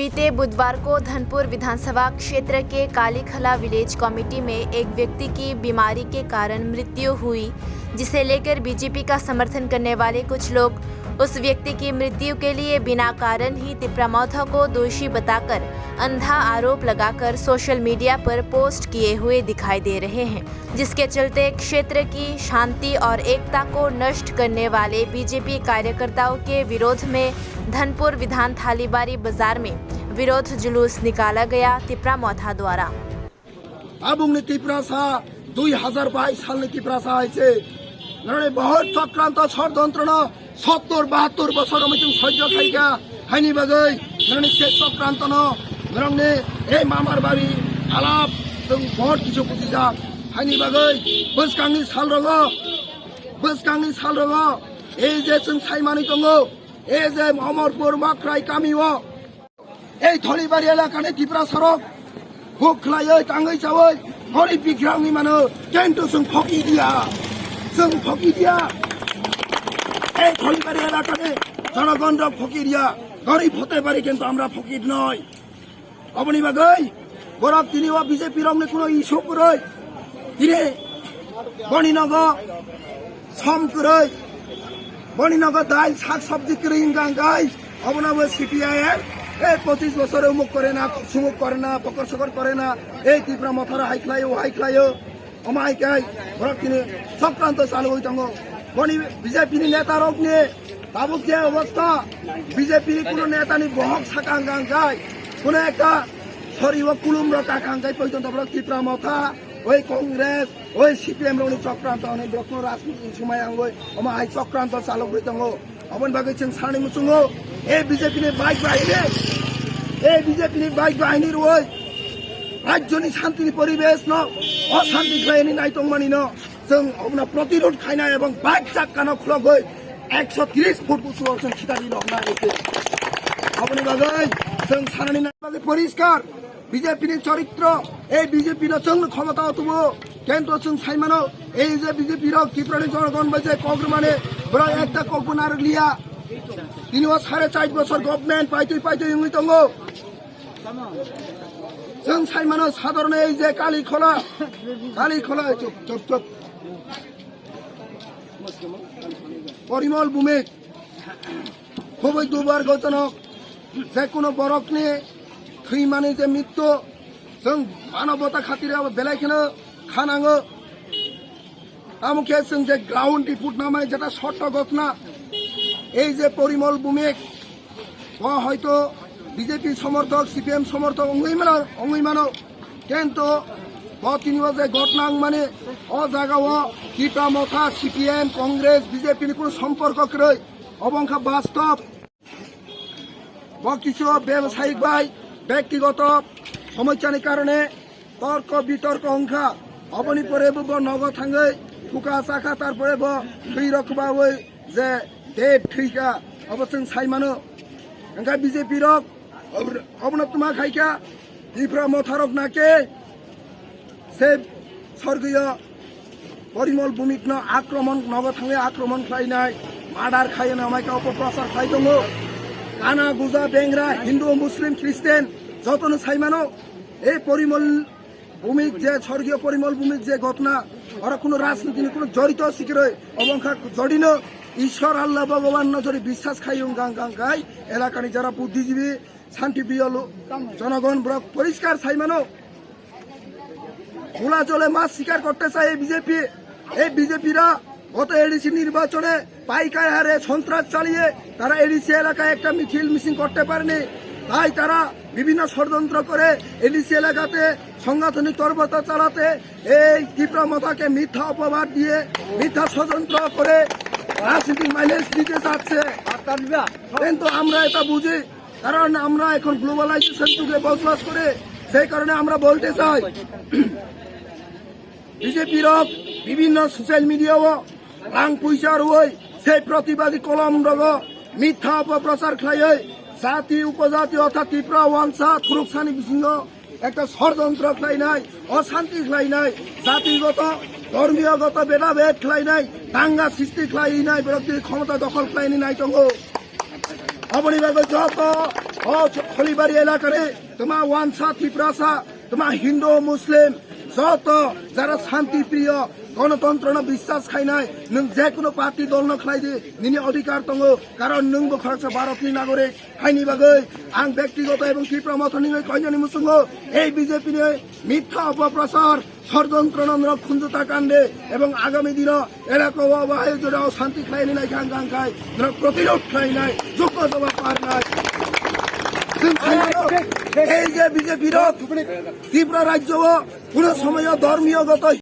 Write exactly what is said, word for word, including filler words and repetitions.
बीते बुधवार को धनपुर विधानसभा क्षेत्र के कालीखला विलेज कमेटी में एक व्यक्ति की बीमारी के कारण मृत्यु हुई, जिसे लेकर बीजेपी का समर्थन करने वाले कुछ लोग उस व्यक्ति की मृत्यु के लिए बिना कारण ही तिप्रा मोथा को दोषी बताकर अंधा आरोप लगाकर सोशल मीडिया पर पोस्ट किए हुए दिखाई दे रहे हैं, जिसके चलते क्षेत्र की शांति और एकता को नष्ट करने वाले बीजेपी कार्यकर्ताओं के विरोध में धनपुर विधान थालीबारी बाजार में विरोध जुलूस निकाला गया तिप्रा मोथा द्वारा। Abungni Tiprasa, dui hazar bais salni Tiprasa hai se. Norokni bahut chokranto sordontrono sottor bahattor bosor romwi chwng soijo khaikha. Haini bagwi norokni se chokrantono norokni ei mamar bari alap chwng bahut kisu bujijak. Haini bagwi bwskangni salrogo, bwskangni salrogo ei je chwng saimani tongo, ei je Omorpur Makrai kamio ei Tholibari elakani Tiprasarok huk khlaiwi tangwi chawi gorib bikrang wngwi mano, kintu chwng phoki dia, chwng phoki dia. Ei Tholibari elakani jonogonrok phoki dia, gorib hote pari kintu amra phokir noi. Oboni bagwi borok tini o B J P rokni kuno issue kwrwi, tini boni nogo som kwrwi, boni nogo dal sak sabji kwrwi wngkha hwnkhe, obono bo C P I M ei pochis bosor umuk kore na, sumuk kore na, pokor sokor kore na, ei Tipra Motharo hai khlaio, hai khlaio, omo hai khe borok tini chokranto chalwi tongo. Boni B J P ni neta rokni tabuk je obostha, B J P ni kuno neta ni bohok saka hwnkha hwnkhe, kuno ekta sori o kulum rok kaka hwnkhe poito borok Tipra Motha, oi Congress, oi C P M rokni chokranto hwnwi borokno rajniti ni swmai wngwi omo hai chokranto chalogwi tongo. Oboni bagwi chwng sanani muchungo, e B J P ni bike bahini, e B J P ni bike bahini rwui rajyoni santini poribesh no oshanti khlaini naitongmani no chwng obno protirod khaina ebong bike chakkano khulogwi ekso tris foot uchu o chwng khitani no hwnna ese. Oboni bagwi chwng sanani na bagwi poriskar. B J P ni choritro, ei B J P no chwng khomotao tubo, kintu chwng saimano, ei je B J P rok Tripura ni jonogon bai je kok rwmani, borok ekta kokbo narwk liya. Tini o sare char bosor government paitwi paitwi wngwi tongo. Chwng saimano sadharone ei je Kali Khola, Kali Khola, chup, chup, chup. Porimol Bhumik. Khubui dubar gojonok, je kuno borokni thwimani je mrityu, chwng manobota khatire abo belai kheno khanango. Tamo khe chwng je ground report namai jeta sotto ghotna, ei je Porimol Bhumik, bo hoito B J P somorthok, C P M somorthok wngwi mano, wngwi mano. Kintu bo tini o je ghotna wngmani, o jaga o Tipra Motha, C P M, Congress, B J P ni kuno somporko kwrwi. Obo wngkha bastob. Bo kisu bebasayik bai bektigoto somossani karone torko bitorko wngkha. Oboni pore bo, bo nogo thangwi phuka chakha, tarpore bo thwi rok kwbawi je deb thwikha. Obo chwng saimano. Hwnkhe B J P rok ob-, obono twma khaikha. Tipra Motharok na khe se sorgiyo Porimol Bhumikno akromon, nogo thangwi akromon khlainai, murder khaina amaika opoprosar khlai tongo. Kana, guja, bengra, Hindu, Muslim, Christian jotono saimano, ei Porimol Bhumik je, sorgiyo Porimol Bhumik je ghotna, oro kuno rajniti ni kuno jorito sikiroi, obo wngkha jodino Ishwar Allah Bhagwan no jodi biswas khai wngkha, wngkha, wngkha, elakani jara buddhijibi, shanti priyo lo-, jonogon borok poriskar saimano. Khula jole mas sikar korte chai ei B J P, ei B J P ra goto A D C nirbachone paikai hare sontras chaliye tara A D C elaka ekta michil miching korte pareni, tai tara bibhinno sorojontro kore A D C elakate songgathonik torbota chalate ei Tipra Mothake mithya opobad diye, mithya sorojontro kore rajnitik mileage dite chachche. Kintu amra eta buji, karon amra ekhon globalization juge bosbas kore, sei karone amra bolte chai. B J P rok bibhinno social media o rang puisa rwui sei protibadi kolom rogo mithya opoprosar khlaiwi jati upojati orthat Tipra wangsa khuruk sani bisingo ekta sorojontro khlainai, oshanti khlainai, jatigoto, dhormiyogoto bhedabhed khlainai, danga sristi khlainai, borok tini khomota dokhol khlainai nai tongo. Aboni bagwi joto o Kalibari elakare toma wansa Tiprasa, toma Hindu Muslim, joto jara shanti priyo, gonotantrano biswas khainai, nwng jekuno party dolno khlai di, nini odhikar tongo, karon nwng bo khoroksa Bharatni nagorik. Haini bagwi ang bektigoto ebong Tipra Mothani koinani muchungo ei B J P ni mithya opoprosar, sorjontrono norok khunjuta kande ebong agami dino elaka o bahai jora o shanti khlaini nai khang khang khai norok protirod khlainai jukko jawab parnai. Chwng saimano ei je B J P rok Tripura rajyo o kuno somoyo dhormiyo goto